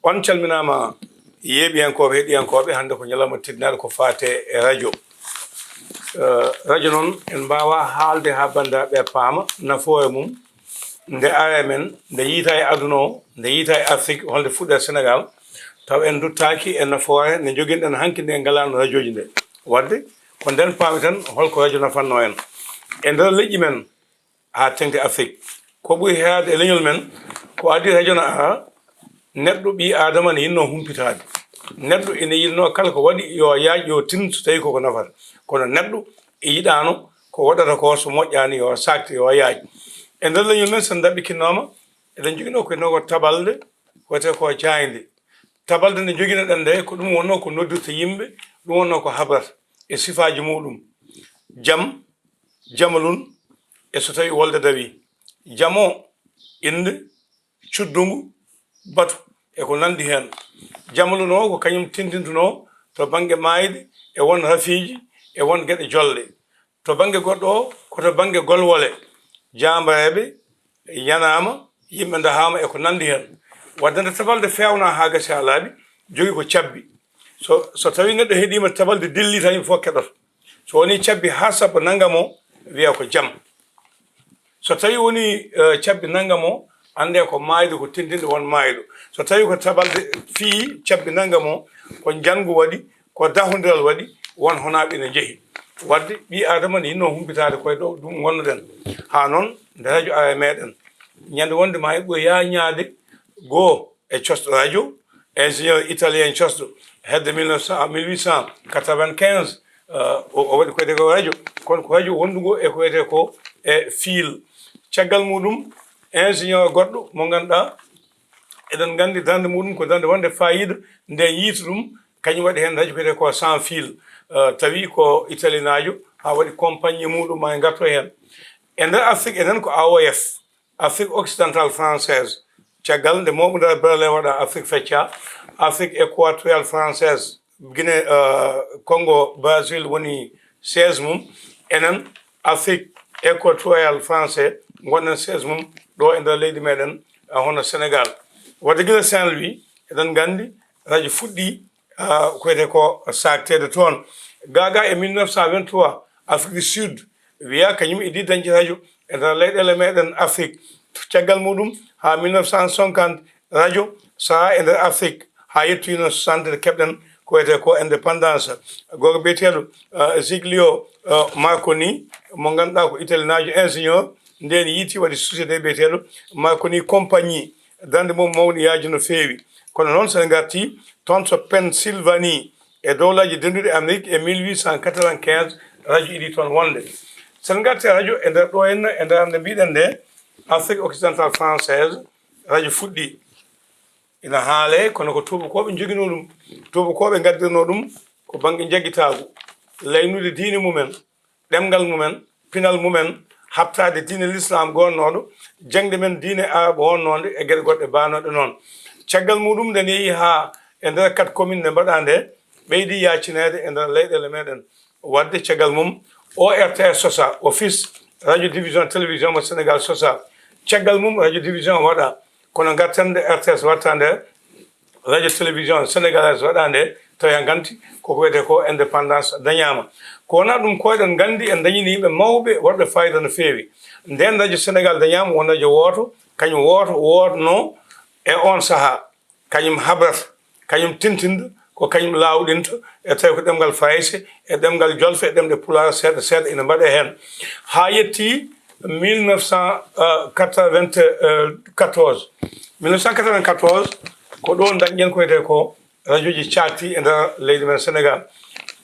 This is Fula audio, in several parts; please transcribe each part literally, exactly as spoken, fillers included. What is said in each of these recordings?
On calminaama, yeeɓiyankooɓe, heɗiyankooɓe. Hannde ko ñalawma teddinaaɗo ko faate e radio. Eh, radio noon, en mbaawaa haalde haa banndiraaɓe paama nafoore mum, nde ara e men, nde yiytaa e aduna o, nde yiytaa e Afrik, holde fuɗɗa e Senegaal, taw en nduttaaki e nafoore nde njoginoɗen hanki nde ngalaano radiooji nde. Waɗde, ko nden paami tan holko radio nafannoo en. E nder leƴƴi men, haa teŋti Afrik. Ko ɓuri heewaade e leñol men, ko adii radio na ara, neɗɗo ɓii Aadama ne yiɗnoo humpitaade. Neɗɗo ene yiɗnoo kala ko waɗi yo yaaƴ, yo tin, so tawii koko nafata. Kono neɗɗo e yiɗaano ko waɗata ko so moƴƴaani yo saakte, yo yaaƴ. E nder leñol men, so en ndaɓɓikinnooma, eɗen njoginoo ko innoo ko tabalde, wiyetee ko jaaynde. Tabalde nde njoginoɗen nde, ko ɗum wonnoo ko noddirta yimɓe, ɗum wonnoo ko habrata e sifaaji muɗum. Jam, jamalun, e so tawii wolde dawii. Jam o, innde, cuddungu, batu, e ko nanndi heen. Jamalun o ko kañum tindintunoo to bannge maayde, e won rafiiji, e won geɗe jolɗe. To bannge goɗɗo o, ko to bannge golwole, jaambareeɓe yanaama, yimɓe ndahaama e ko nanndi heen. Waɗde nde tabalde feewnaa haa gasi haa laaɓi, jogii ko cabbi. So, so tawii neɗɗo heɗiima tabalde dilli tan, yimɓe fof keɗoto. So wonii cabbi haa sappo nannga mo, wiya ko jam. So tawii wonii, eh, cabbi nannga mo, anndee ko maayde, ko tindinde won maayɗo. So tawii ko tabalde fii cabbi nannga mo, ko njanngu waɗi, ko dahondiral waɗi, won honaaɓe ene njehi. Waɗde ɓii Aadama ne yiɗnoo humpitaade koye ɗo ɗum ngonnoɗen. Haa noon nde radio ara e meɗen. Ñande wonde ma eɓɓo yaañaade goo e cosɗo radio, ingénieur italien cosɗo hedde mille neuf cents à mille huit cent quatre-vingt-quinze, eh, o, o waɗi ko wiyetee ko radio, kono ko radio wondugo e ko wiyetee ko e fil. Caggal muɗum, ingénieur goɗɗo mo ngannduɗaa, eɗen nganndi darnde muɗum ko darnde wonde faayiida, nde yiiti ɗum, kañum waɗi heen radio ko wiyetee ko sans fil, eh, tawi ko italienaajo, haa waɗi compagnie muɗum ma e ngarto heen. E nder Afrik enen ko A O F, Afrique occidentale française, caggal nde mooɓondiral Berlin waɗa, Afrik feccaa, Afrique équatoriale française, Guinée, eh, Congo, Brésil woni siège mum, enen Afrique équatoriale français ngonɗen siège mum ɗo e nder leydi meɗen, eh, hono Sénégal. Wadde gila Saint-Louis, eɗen nganndi radio fuɗɗi, ah, ko wiyetee ko saakteede toon. Gaagaa e mille neuf cent vingt-trois, Afrique du Sud, wiyaa kañum idii dañde radio e nder leyɗeele meɗen Afrik. Caggal muɗum, haa mille neuf cent cinquante, radio sahaa e nder Afrik, haa yettoyino soixante nde keɓɗen ko wiyetee ko indépendance. Gooto biyeteeɗo, ah, Giglio, ah, Marconi, mo ngannduɗaa ko italienaajo ingénieur, ndeen yiiti waɗi société biyeteeɗo Marconi Compagnie. Darnde mum mawni yaaji no feewi. Kono noon, so en ngartii toon to Pennsylvanie, e Dowlaaji Dennduɗi Amerik, e mille huit cent quatre-vingt-quinze, radio idii toon wonde. So en ngartii radio e nder ɗo henna, e nder nde mbiɗen nde, Afrique occidentale française, radio fuɗɗii. Ina haalee, kono ko tuubakooɓe njoginoo ɗum. Tuubakooɓe ngaddirnoo ɗum ko bannge njaggitaagu, laynude diine mumen, ɗemngal mumen, pinal mumen, haɓtaade diine Lislaam gonnooɗo, jaŋde men diine Arab wonnoonde e geɗe goɗɗe baanooɗe noon. Caggal muɗum, nde yehi haa e nder quatre communes nde mbaɗaa nde, ɓeydi yaacineede e nder leyɗeele meɗen. Waɗde caggal mum, O R T S sosaa, Office Radio Division Télévision mo Sénégal sosaa. Caggal mum, Radio Division waɗaa. Kono ngarten nde R T S waɗta nde, Radio Télévision Sénégalaise waɗa nde, tawi en nganti koko wiyetee ko indépendance dañaama. Ko wonaa ɗum ko eɗen nganndi en dañini yimɓe mawɓe waɗɓe faayiida no feewi. Ndeen Radio Sénégal dañaama won radio wooto, kañum wooto wootnoo e oon sahaa. Kañum habrata, kañum tintinta, ko kañum laawɗinta, e tawi ko ɗemngal Farayse, e ɗemngal Jolfe, e ɗemɗe Pulaar seeɗa seeɗa ina mbaɗee heen. Haa yettii mille neuf cent quatre-vingt-quatorze. Mille neuf cent quatre-vingt-quatorze, ko ɗo dañɗen ko wiyetee ko radiooji caakti e nder leydi men Senegaal.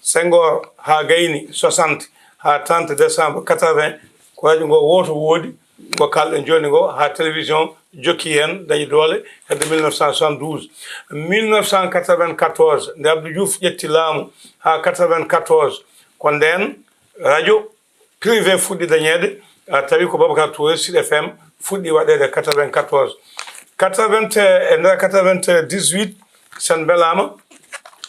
Senghor haa gayni soixante haa trente décembre quatre-vingts, ko radio ngo wooto woodi, ngo kaalɗen jooni ngo, haa télévision jokki heen, dañi doole hedde mille neuf cent soixante-douze. Mille neuf cent quatre-vingt-quatorze, nde Abdou Diouf ƴetti laamu haa quatre-vingt-quatorze, ko ndeen radio privé fuɗɗi dañeede, ah, tawi ko Babacar Touré, Sud F M, fuɗɗi waɗeede quatre-vingt-quatorze. Quatre-vingts, e nder quatre-vingt-dix-huit, sen mbelaama,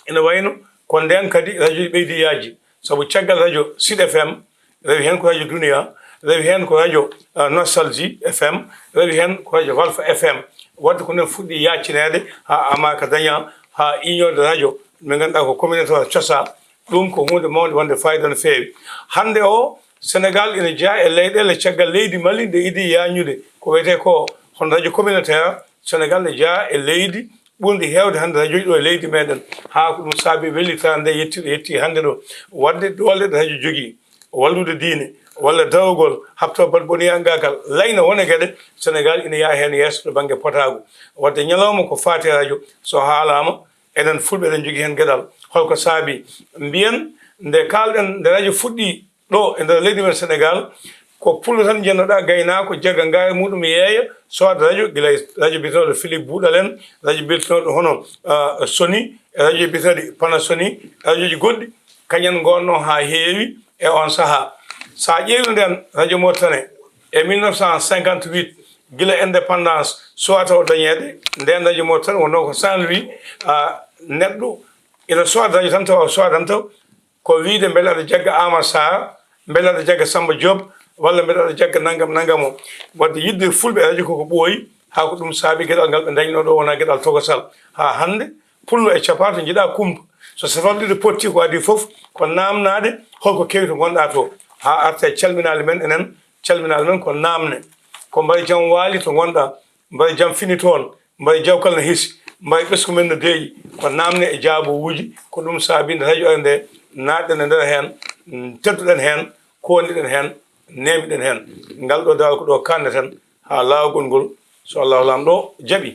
ina wayno ko ndeen kadi radio ɓeydi yaaji, sabu caggal radio Sud F M, rewi heen ko radio Dunia, rewi heen ko radio, ah, Nostalgie F M, rewi heen ko radio Walf F M. Wadde ko nden fuɗɗi yaccineede haa amaaka daña, haa union de radio, ɓe ngannduɗaa ko communautaire cosa. Ɗum ko huunde mawnde wonde fayida no feewi. Hannde o, Sénégal ina jeyaa e leyɗeele caggal leydi Mali nde idi yaañude. Ko wiyetee ko hono radio communautaire, Sénégal ne jeyaa e leydi ɓurndi heewde hannde rajooji ɗo e leydi meɗen. Haa ko ɗum saabi wellitaare nde yetti ɗo yetti hannde ɗo. Wadde doole ɗe radio jogii, wallude diine, walla dawrugol, haɓtoo balboniyangaagal, layna wone geɗe, Sénégal ina yaha heen yeeso to bannge potaagu. Wadde ñalawma ko faati e radio, so haalaama, enen Fulɓe eɗen njogii heen geɗal. Holko saabi? Mbiyen, nde kaalɗen, nde radio fuɗɗi ɗo e nder leydi men Sénégal, ko pullo tan njennoɗaa, gaynaako jagga ngaari muɗum yeeya, sooda radio, gila e radio biyeteenooɗo Philippe Buuɗal en, radio biyeteenooɗo hono, ah, Sony, e radio biyeteenooɗo Panasonic, e radioji goɗɗi, kañen ngonnoo haa heewi e on sahaa. So a ƴeewi ndeen radio Mauritanie e mille neuf cent cinquante-huit, gila indépendance, sowata o dañeede, ndeen radio Mauritanie wonnoo ko Saint-Louis, ah, neɗɗo ina sooda radio tan tawa o soodan taw, ko wiyde mbele aɗa jagga Aamar Saar, mbele aɗa jagga Sammba Joob, walla mbele aɗa jagga nanngam nanngam o. Wadde yiɗde Fulɓe e radio koko ɓooyi, haa ko ɗum saabi geɗal ngal ɓe ndañnoo ɗo wonaa geɗal tokosal. Haa hannde, pullo e capato njiɗaa kumpa. So safalɓe ɗiɗo potti ko adii fof, ko naamnaade holko kewi to ngonɗaa to. Haa arte calminaali men enen, calminaali men ko naamne. Ko mbay jam waali to ngonɗaa, mbay jam fini toon, mbay jawkal no hisi, mbay ɓesngu men no deeƴi, ko naamne e jaabowuuji, ko ɗum saabi nde radio nde naatɗen e nder heen, tedduɗen heen, koondiɗen heen, neemiɗen heen. Ngal ɗo dawal ko ɗo kaanneten haa laawol ngol, so Allahu Laamɗo jaɓi.